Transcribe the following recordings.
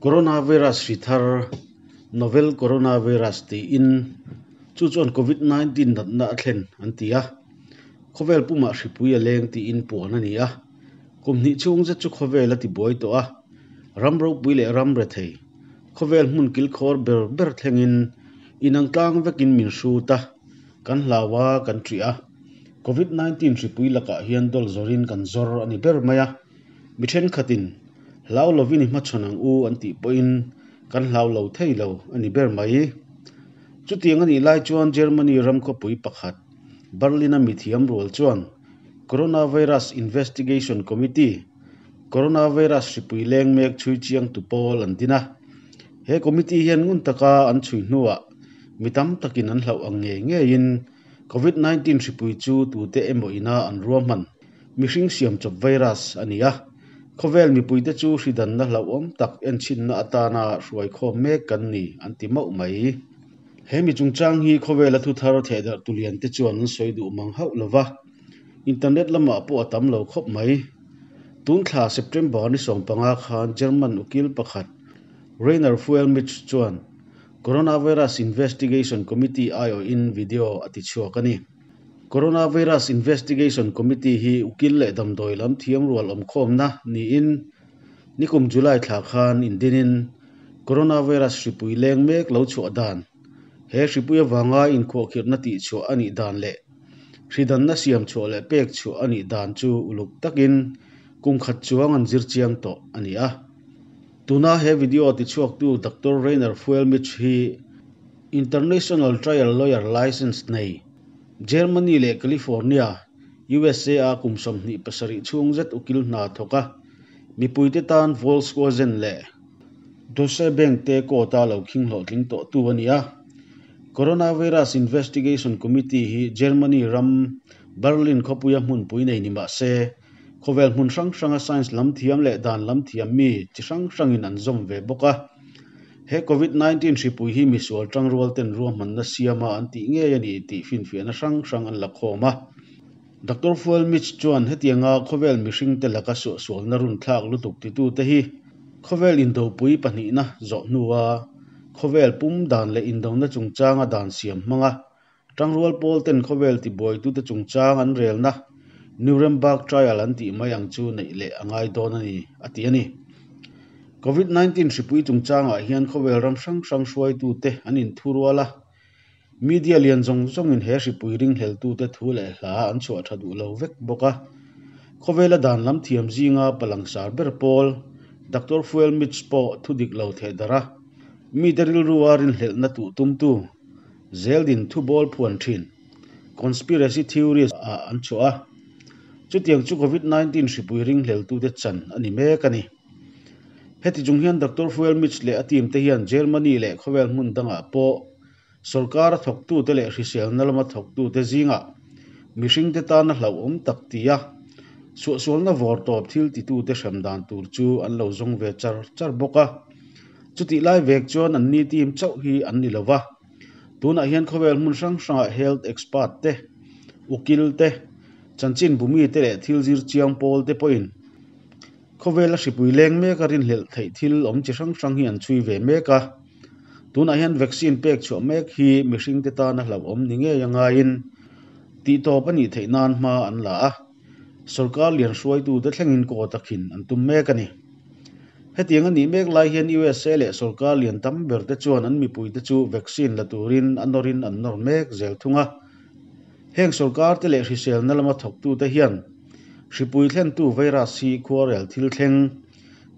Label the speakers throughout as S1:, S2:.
S1: Coronavirus hri thar, Novel Coronavirus tiin chu chuan Covid 19 natna a thlen an ti a. Khawvel pumah hripui a leng tiin puan a ni a. Kum hnih chhung zet chu khawvel a tibuai tawh a, ram ropui leh ram rethei, khawvel hmun kilkhawr ber ber thlengin inang tlang vekin min hrut a, kan hlau a, kan ṭih a. Covid 19 hripui lakah hian dawl zawrin kan zawr a ni ber mai a. Mi thenkhatin, Hlau lovin i hmachhawn ang u an tih pawhin kan hlau lo thei lo a ni ber mai. Chutiang a nih lai chuan Germany ram khawpui pakhat, Berlin-a mithiam rual chuan Coronavirus Investigation Committee, Coronavirus hripui leng mek chhui chiang tu pawl an din a. He committee hian ngun taka an chhui hnuah mi tam takin an hlauh ang ngei ngeiin Covid 19 hripui chu tute emaw ina an ruahman mihring siamchawp virus a ni a. Khawvel mipuite chu hridanna hlauhawm tak enchhinna atana hruaikhawm mek kan ni an ti mauh mai. He mi chungchang hi khawvela thu thar thehdarh tulian te chuan an sawi duh mang hauh lo va, internet lamah pawh a tam lo khawp mai. Tun thla September ni 15 khan German ukil pakhat Rainer Fuellmich chuan Coronavirus Investigation Committee aiawhin video a ti chhuak a ni. Coronavirus Investigation Committee hi ukil leh damdawi lam thiam rual awmkhawmna niin nikum July thla khan indinin Coronavirus hripui leng mek lo chhuah dan, he hripui avanga inkhuahkhirhna tihchhuah a nih dan leh hridanna siam chhuah leh pek chhuah a nih dan chu uluk takin kum khat chuang an zir chiang tawh a ni a. Tuna he video tichhuaktu Doctor Rainer Fuellmich hi International Trial Lawyer License nei, Germany leh California, USA a kum 27 chhung zet ukil hna thawk a, mipuite tan Volkswagen leh Deutsche Bank te court-a lo khing hlawhtling tawhtu a ni a. Coronavirus Investigation Committee hi Germany ram Berlin khawpuia hmunpui nei ni mah se, khawvel hmun hrang hranga science lam thiam leh dan lam thiam mi chi hrang hrangin an zawm ve bawk a. He Covid 19 hripui hi misual tangrual ten ruahmanna siama an tih ngei a ni tih finfiahna hrang hrang an la khawm a. Doctor Fuellmich chuan hetianga khawvel mihringte laka suahsualna runthlak lutuk titute hi khawvel indopui pahnihna zawh hnua khawvel pum dan leh indona chungchanga dan siam hmanga tangrual pawl ten khawvel tibuaitute chungchang an relna Nuremberg Trial an tih mai ang chu neih leh a ngai dawn a ni, a ti a ni. Covid 19 hripui chungchangah hian khawvel ram hrang hrang hruaitute an inthurual a, Media lian zawng zawngin he hripui ringhleltute thu leh hla an chhuah tha duh lo vek bawk a. Khawvela dan lam thiam zinga palangsar ber pawl, Doctor Fuellmich pawh thu dik lo theh darh a, mite rilrua rinhlelhna tuh tumtu, zeldin thu bawl phuan thin, conspiracy theories ah an chhuah a. Chutiang chu Covid 19 hripui ringhleltute chan a ni mek a ni. Heti chung hian Doctor Fuellmich leh a team te hian Germany leh khawvel hmun dangah pawh Sorkara thawktute leh hriselna lama thawktute zingah mihringte tana hlauhawm tak ti a, suahsualna vawr tawp thil titute hrem dan tur chu an lo zawng ve char char bawk a. Chutih lai vek chuan an ni team chauh hi an ni lo va, tunah hian khawvel hmun hrang hrangah health expert te, ukil te, chanchin bumite leh thil zir chiang pawl te pawhin Khawvela hripui leng meka rinhlelh theih thil awm chi hrang hrang hi an chhui ve mek a. Tunah hian vaccine pek chhuah mek hi mihringte tana hlauhawm ni ngei a ngaiin tihtawp a nih theih nan hma an la a. Sorkar lian hruaitute thlengin court a khin an tum mek a ni. Hetiang a nih mek lai hian USA leh sorkar lian tam berte chuan an mipuite chu vaccine la turin a nawrin an nawr mek zel thung a. Heng sorkarte leh hriselna lama thawktute hian Hripui thlentu virus hi khuarel thil thleng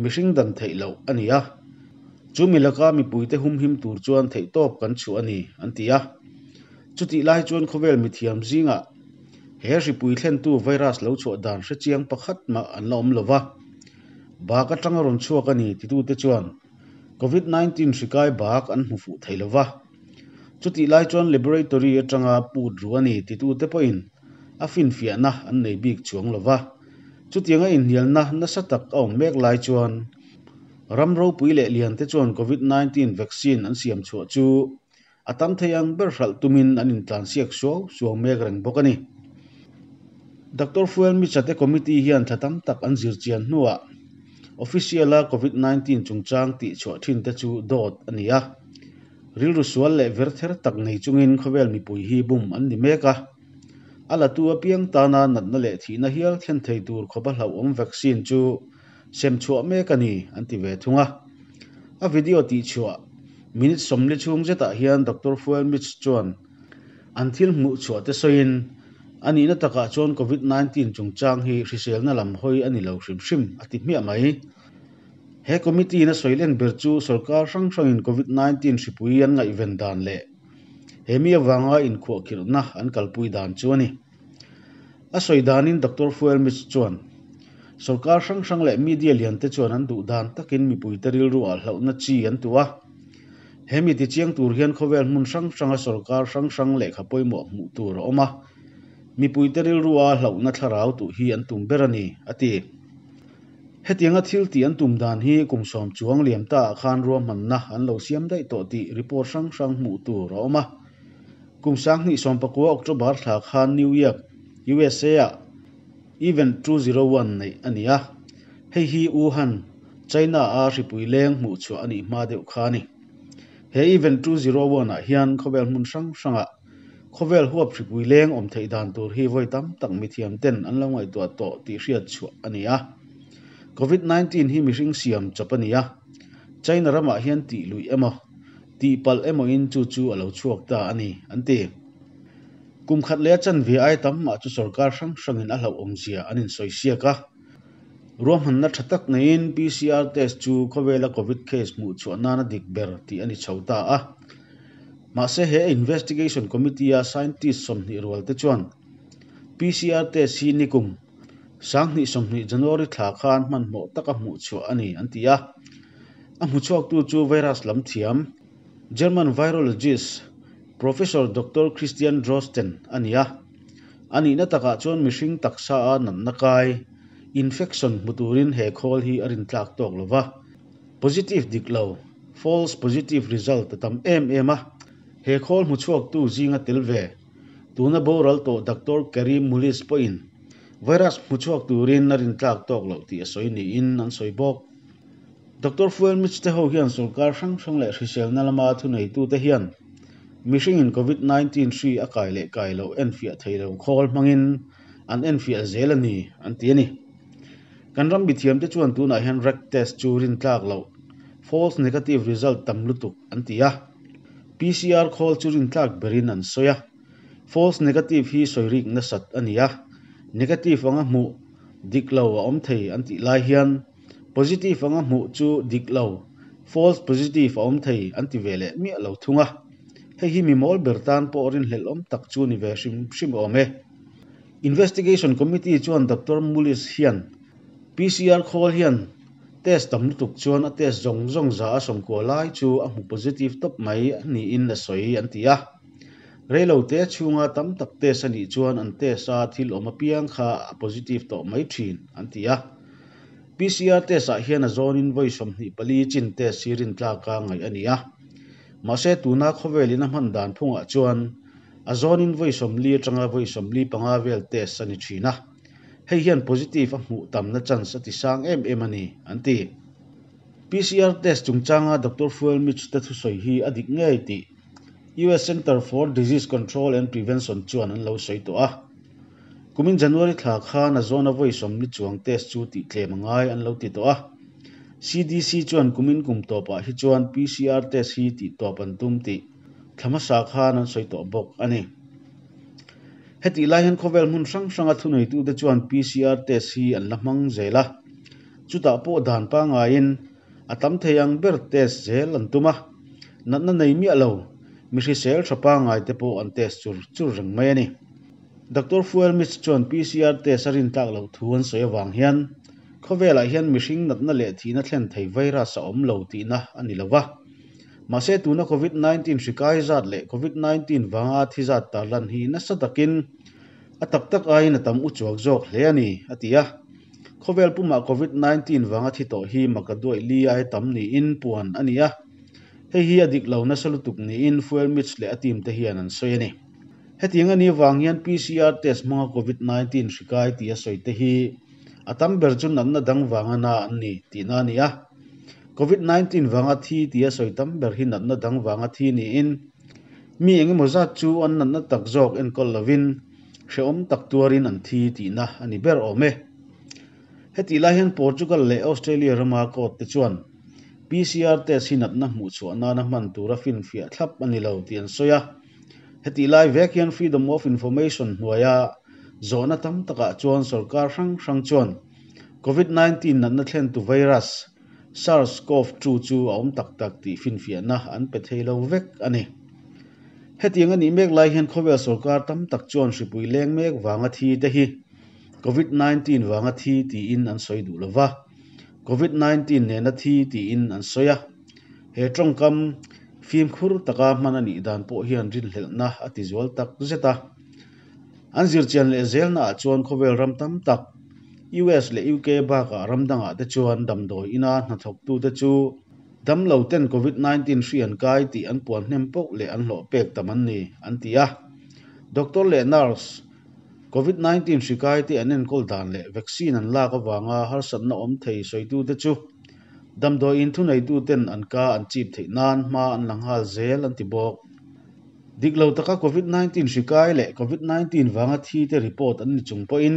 S1: mihring dan theih loh a ni a, chumi laka mipuite humhim tur chuan theihtawp kan chhuah a ni, an ti a. Chutih lai chuan khawvel mithiam zingah he hripui thlentu virus lo chhuah dan hrechiang pakhat mah an la awm lo va, bak atanga rawn chhuak a ni titute chuan Covid 19 hri kai bak an hmu fuh thei lo va. Chutih lai chuan laboratory atanga put ru a ni titute pawhin a finfiahna an nei bik chuang lo va. Chutianga inhnialna nasa tak a awm mek lai chuan ram ropui leh liante chuan Covid 19 vaccine an siam chhuah chu a tam thei ang ber hralh tumin an intlansiak suau suau mek reng bawk a ni. Doctor Fuellmich-a te committee hian thla tam tak an zir chian hnuah. Official a Covid 19 chungchang tih chhuah thin te chu dawt a ni a. Rilru sual leh verther tak nei chungin khawvel mipui hi bum an ni mek a. A latu apiang tana natna leh thihna hial thlen thei tur khawpa hlauhawm vaccine chu sem chhuah mek a ni an ti ve thung a. A video tih chhuah minute 40 chhung zetah hian Doctor Fuellmich chuan an thil hmuh chhuah te sawiin a nihna takah chuan Covid-19 chungchang hi hriselna lam hawi a ni lo hrim hrim a ti hmiah mai. He committee na sawilen ber chu sarkar hrang hrangin Covid-19 hripui an ngaihven dan leh he mi awanga inkhuahkhirhna an kalpui dan chu a ni. A sawi danin Doctor Fuellmich chuan sarkar hrang hrang leh media lian te chuan an duh dan takin mipui te rilru ah hlauhna chi an tu a. He mi ti chiang tur hian khawvel hmun hrang hranga sarkar hrang hrang lehkha pawimawh hmuh tur a awm a. Mipui te rilru a hlauhna thlarau tuh hi an tum ber a ni, a ti. Hetianga thil tih an tum dan hi kum 10 chuang liam ta ah khan ruahmanna an lo siam daih tawh tih report hrang hrang hmuh tur a awm a. Kum 2019 October thla khan New York, USA ah Event 201 neih a ni a. Hei hi Wuhan, China a hripui leng hmuh chhuah a nih hma deuh kha a ni. He Event 201 ah hian khawvel hmun hrang hrangah khawvel huap hripui leng awm theih dan tur hi vawi tam tak mithiam ten an lo ngaihtuah tawh tih hriat chhuah a ni a. Covid-19 hi mihring siam chawp a ni a. China ramah hian tih luih emaw, tih palh emaw in chu chu a lo chhuak ta a ni, an ti. Kum khat leh a chanve ai tam mah chu sarkar hrang hrangin a hlauhawm zia an insawi siak a. Ruahmanna tha tak neiin PCR test chu khawvela Covid case hmuh chhuah nana dik ber tih a ni chho ta a. Mahse he investigation committee a scientist 20 rual te chuan PCR test hi nikum 2020 January thla khan hmanhmawh taka hmuh chhuah a ni an ti a. A hmu chhuak tu chu virus lam thiam German virologist Professor Doctor Christian Drosten a ni a. A nihna takah chuan mihring taksa a natna kai infection hmu turin he khawl hi a rin tlak tawk lova. Positive dik lo, false positive result a tam em em a. He khawl hmu chhuak tu zinga tel ve. Tuna boral tawh Doctor Kary Mullis pawhin virus hmu chhuak turin a rin tlak tawk loh tih a sawi niin an sawi bawk. Doctor Fuellmich te ho hian sarkar hrang hrang leh hriselna lama thunei tu te hian mihringin Covid-19 hri a kai leh kai lo enfiah thei lo khawl hmangin an enfiah zel a ni an ti a ni. Kan ram mithiam te chuan tunah hian RAT test chu rin tlak loh false negative result tam lutuk an ti a. PCR khawl chu rin tlak berin an sawi a. False negative hi sawi rik nasat a ni a. Negative anga hmuh dik lo a awm thei an tih lai hian positive anga hmuh chu dik lo false positive a awm thei an ti ve leh miah lo thung a. Hei hi mi mawl ber tan pawh rin hlelh awm tak chu ni ve hrim hrim awm e. Investigation Committee chuan Doctor Mullis hian PCR khawl hian test tam lutuk chuan a test zawng zawng za a 90 lai chu a hmu positive tawp mai niin a sawi an ti a. Reilo te chhunga tam tak test a nih chuan an test a thil awm apiang kha a positive tawh mai thin an ti a. PCR test ah hian a zawnin vawi 24 chin test hi rin tlaka ngaih a ni a. Mahse tuna khawvelin a hman dan phungah chuan a zawnin vawi 40 atanga vawi 45 vel test a ni thin a. Hei hian positive a hmuh tamna chance a ti sang em em a ni an ti. PCR test chungchanga Doctor Fuellmich te thusawi hi a dik ngei tih US Center for Disease Control and Prevention chuan an lo sawi tawh a. Kumin January thla khan a zawna vawi 40 chuang test chu tih tlem angai an lo ti tawh a. CDC chuan kumin kum tawpah hi chuan PCR test hi tih tawp an tum tih thlamasa khan an sawi tawh bawk a ni. Heti lai hian khawvel hmun hrang hranga thunei tu te chuan PCR test hi an la hmang zel a. Chutah pawh dan pangaiin a tam thei ang ber test zel an tum a. Natna nei miah lo, mi hrisel tha pangai te pawh an test chur chur reng mai a ni. Doctor Fuellmich chuan PCR test a rin tlak loh thu an sawi awang hian khawvelah hian mihring natna leh thihna thlen thei virus a awm lo tihna a ni lova. Mahse tuna Covid-19 hri kai zat leh Covid-19 wanga thi zat tarlan hi nasa takin a tak tak aiin a tam u chuak zawk hle a ni a ti a. Khawvel pumah Covid-19 wanga thi tawh hi maka duai li ai tam niin puan a ni a. Hei hi a dik lo nasa lutuk niin Fuellmich leh a team te hian an sawi a ni. Hetiang a ni wang hian PCR test hmanga Covid-19 hri kai tih a sawi te hi A tam ber chu natna dang vanga na an ni tihna a ni a. Covid 19 vanga thi tia sawi tam ber hi natna dang vanga thi niin mi engemaw zat chu an natna tak zawk enkawl lovin hrehawm tak tuarin an thi tihna a ni ber awm e. Hetih lai hian Portugal leh Australia rama court te chuan PCR test hi natna hmuh chhuah nana hman tura finfiah thlap a ni lo tih an sawi a. Hetih lai vek hian Freedom of Information hnuaia zawhna tam takah chuan sorkar hrang hrang chuan Covid 19 natna thlentu virus SARS-CoV-2 chu a awm tak tak tih finfiahna an pe thei lo vek a ni. Hetiang a nih mek lai hian khawvel sorkar tam tak chuan hripui leng mek vanga thi te hi Covid 19 vanga thi tiin an sawi duh lova, Covid 19 nena thi tiin an sawi a. He tawngkam fimkhur taka hman a nih dan pawh hian rinhlelhna a ti zual tak zet a. An zirchian leh zelnaah chuan khawvel ram tam tak, US leh UK bakah ram dangah te chuan damdawi ina hnathawktute chu damlo ten Covid 19 hri an kai tih an puan hnem poh leh an hlawh pek tam an ni, an ti a. Doctor leh nurse, Covid 19 hri kai te an enkawl dan leh vaccine an lak avanga harsatna awm thei sawitute chu damdawi in thuneituten an ka an chip theih nan hma an la nghal zel an ti bawk. Dik lo taka Covid 19 hri kai leh Covid 19 vanga thi te report an ni chung pawhin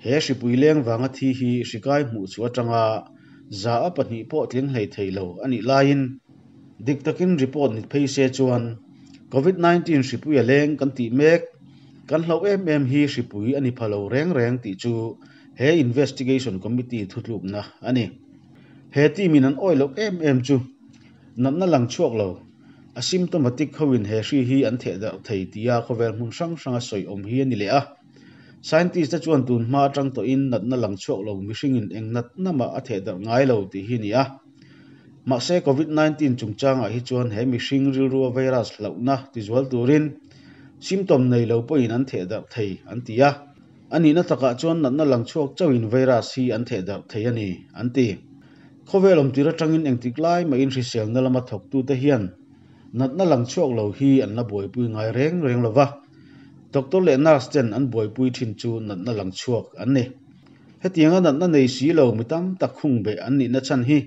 S1: he hripui leng vanga thi hi hri kai hmuh chhuah atanga 2% pawh tling hlei thei lo a nih laiin dik takin report ni phei se chuan Covid 19 hripui a leng kan tih mek kan hlauh em em hi hripui a ni pha lo reng reng tih chu he investigation committee thutlukna a ni. He team in an awih loh em em chu natna lang chhuak lo asymptomatic hoin he hri hi an theh darh thei tia khawvel hmun hrang hranga sawi awm hi a ni leh a. Scientist te chuan tun hma atang tawhin natna lang chhuak lo mihringin eng natna mah a theh darh ngai lo tih hi a ni a. Mahse Covid 19 chungchangah hi chuan he mihring rilrua virus hlauhna tizual turin symptom nei lo pawhin an theh darh thei an ti a. A nihna takah chuan natna lang chhuak chauhin virus hi an theh darh thei a ni an ti. Khawvel awm tir atangin engtik lai mahin hriselna lama thawktute hian natna lang chhuak lo hi an la buaipui ngai reng reng lova. Doctor leh nurse ten an buaipui thin chu natna lang chhuak an ni. Hetianga natna nei si lo mi tam tak khung beh an nihna chhan hi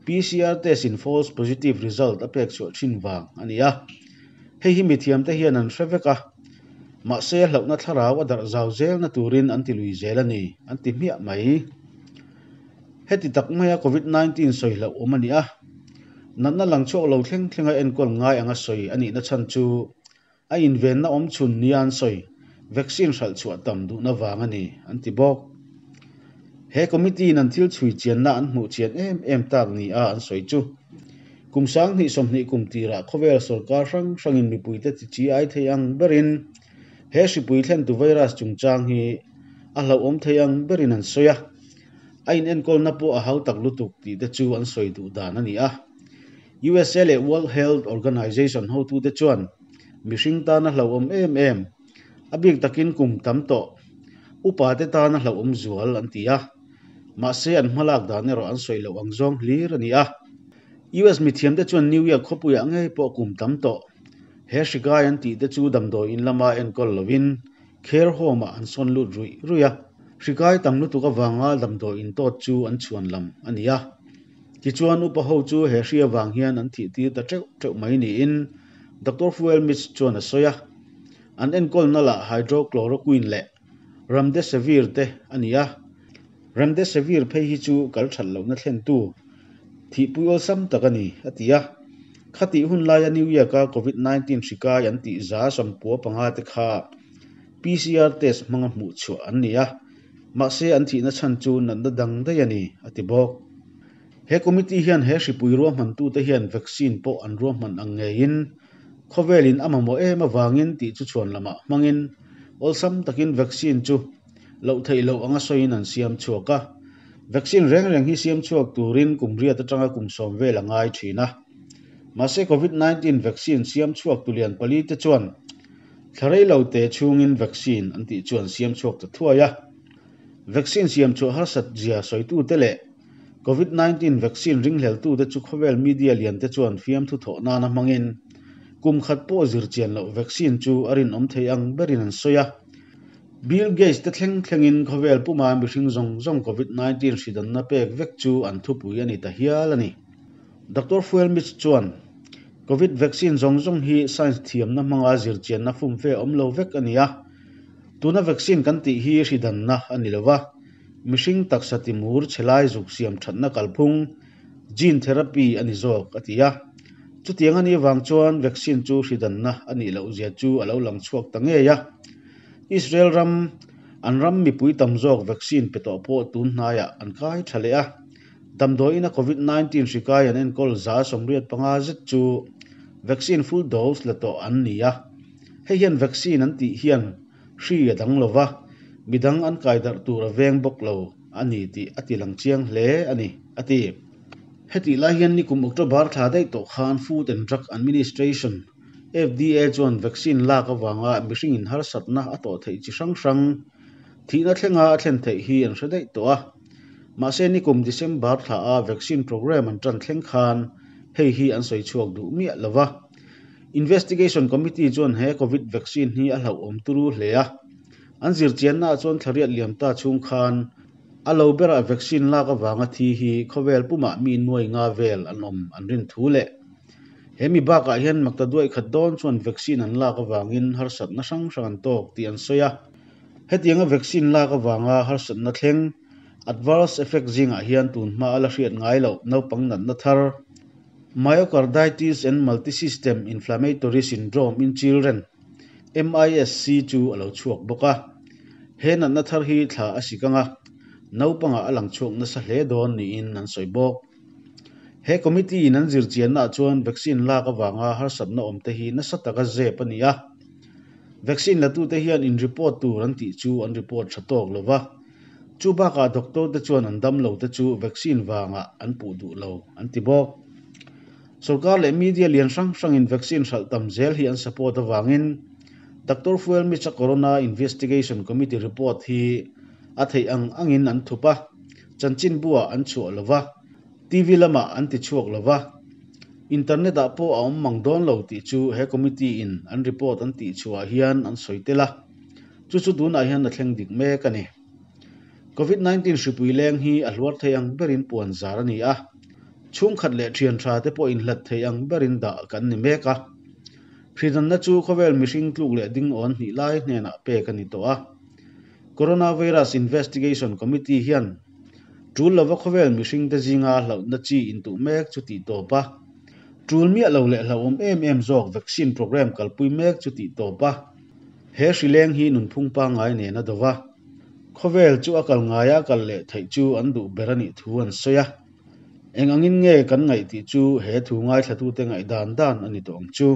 S1: PCR test in false positive result a pek chhuah thin vang a ni a. Hei hi mithiam te hian an hre vek a. Mahse hlauhna thlarau a darh zau zelna turin an ti lui zel a ni an ti hmiah mai. Heti tak maia Covid 19 sawi hlauh awm a ni a. Natna lang chhuak lo thleng thlenga enkawl ngai anga sawi a nihna chhan chu a invenna awm chhun nia an sawi vaccine hralh chhuah tam duhna vang a ni an ti bawk. He committee in an thil chhui chianna an hmuh chian em em tak ni a an sawi chu kum 2020 kum tirah khawvel sorkar hrang hrangin mipuite ti chi ai thei ang berin he hripui thlentu virus chungchang hi a hlauhawm thei ang berin an sawi a. A in enkawlna pawh a hau tak lutuk tih te chu an sawi duh dan a ni a. USA leh World Health Organization hotute chuan mihring tana hlauhawm em em, a bik takin kum tam tawh upa te tana hlauhawm zual an ti a. Mahse an hmalak dan erawh an sawi loh ang zawng hlir a ni a. US mithiam te chuan New York khawpuiah ngei pawh kum tam tawh he hri kai an tih te chu damdawi in lama enkawl lovin care home ah an sawn lut ruih ruih a. Hri kai tam lutuk avanga damdawi in tawt chu an chhuan lam a ni a. Tichuan upa ho chu he hri avang hian an thih tir ta teuh teuh mai niin Doctor Fuellmich chuan a sawi a. An enkawlna lah hydrochloroquine leh Remdesivir te a ni a. Remdesivir phei hi chu kal that lohna thlentu thihpui awlsam tak a ni a ti a. Khatih hun laia New York a Covid 19 hri kai an tih 95 te kha PCR test hmanga hmuh chhuah an ni a. Mahse an thihna chhan chu natna dang daih a ni a ti bawk. He committee hian he hripui ruahmantute hian vaccine pawh an ruahman ang ngeiin khawvelin a mamawh em avangin tih chu chhuan lamah hmangin awlsam takin vaccine chu loh theih loh anga sawiin an siam chhuak a. Vaccine reng reng hi siam chhuak turin kum riat atanga kum 10 vel a ngai thin a. Mahse Covid 19 vaccine siam chhuak tulian pali te chuan thlarei lo te chhungin vaccine an tih chuan siam chhuak ta thuai a. Vaccine siam chhuah harsat zia sawitu te leh Covid 19 vaccine ringhleltu te chu khawvel media lian te chuan fiam thu thawh nana hmangin kum khat pawh zir chian loh vaccine chu a rinawm thei ang berin an sawi a. Bill Gates te thleng thlengin khawvel puma mihring zawng zawng Covid 19 hridanna pek vek chu an thupui a ni ta hial a ni. Doctor Fuellmich chuan, Covid vaccine zawng zawng hi science thiamna hmanga zirchianna fumfe awm lo vek a ni a. Tuna vaccine kan tih hi hridanna a ni lova, mihring taksa timur chhe lai zuk siam thatna kalphung, gene therapy, a ni zawk, a ti a. Chutiang a nih avang chuan vaccine chu hridanna a nih loh zia chu a lo lang chhuak ta ngei a. Israel ram, an ram mipui tam zawk vaccine pe tawh pawh tun hnaiah an kai tha leh a. Damdawiin a Covid 19 hri kai an enkawl 85 zet chu vaccine full dose la tawh an ni a. Hei hian vaccine an tih hian hri a dang lova, midang an kai darh tur a veng bawk lo a ni tih a ti lang chiang hle a ni, a ti. Hetih lai hian nikum October thla daih tawh khan Food and Drug Administration, FDA, chuan vaccine lak avanga mihringin harsatna a tawh theih chi hrang hrang thihna thlenga a thlen theih hi an hre daih tawh a. Mahse nikum December thla a vaccine program an tan thleng khan hei hi an sawi chhuak duh miah lova. Investigation Committee chuan he Covid vaccine hi a hlauhawm turu hle a. An zirchiannaah chuan thlariat liam ta chhung khan a lo berah vaccine lak avanga thi hi khawvel pumah mi nuai nga vel an awm an rin thu leh he mi bakah hian makta duai khat dawn chuan vaccine an lak avangin harsatna hrang hrang an tawk tih an sawi a. Hetianga vaccine lak avanga harsatna thleng, adverse effect, zingah hian tun hma a la hriat ngai loh naupang natna thar, Myocarditis and Multisystem Inflammatory Syndrome in Children, MISC, chu a lo chhuak bawk a. He natna thar hi thla a sik anga naupangah a lang chhuak nasa hle dawn niin an sawi bawk. He committee in an zirchiannaah chuan vaccine lak avanga harsatna awmte hi nasa taka zep a ni a. Vaccine latute hian in report tur an tih chu an report tha tawk lo va. Chu bakah doctor te chuan an dam lo te chu vaccine vangah an puh duh lo an ti bawk. Sorkar leh media lian hrang hrangin vaccine hralh tam zel hi an support avangin Doctor Fuellmich-a Corona Investigation Committee report hi a theih ang angin an thup a, chanchinbuah an chhuah lo va, TV lamah an ti chhuak lo va, internet-ah pawh a awm mang dawn lo tih chu he committee in an report an tih chhuah hian an sawi tel a. Chu chu tunah hian a thleng dik mek a ni. Covid 19 hripui leng hi a hluar thei ang berin puan zar a ni a. Chhungkhat leh thian tha te pawh inhlat thei ang berin dah kan ni mek a. Hridanna chu khawvel mihring tluk leh ding awn hnih lai hnenah pek a ni tawh a. Coronavirus Investigation Committee hian tul lova khawvel mihring te zinga hlauhna chi intuh mek chu tih tawp a. Tul miah lo leh hlauhawm em em zawk vaccine program kalpui mek chu tih tawp a. He hrileng hi nunphung pangngai nen a do va, khawvel chu a kal ngaia kal leh theih chu an duh ber a nih thu an sawi a. Eng angin nge kan ngaih tih chu he thu ngaithlatute ngaih dan dan a ni tawh ang chu.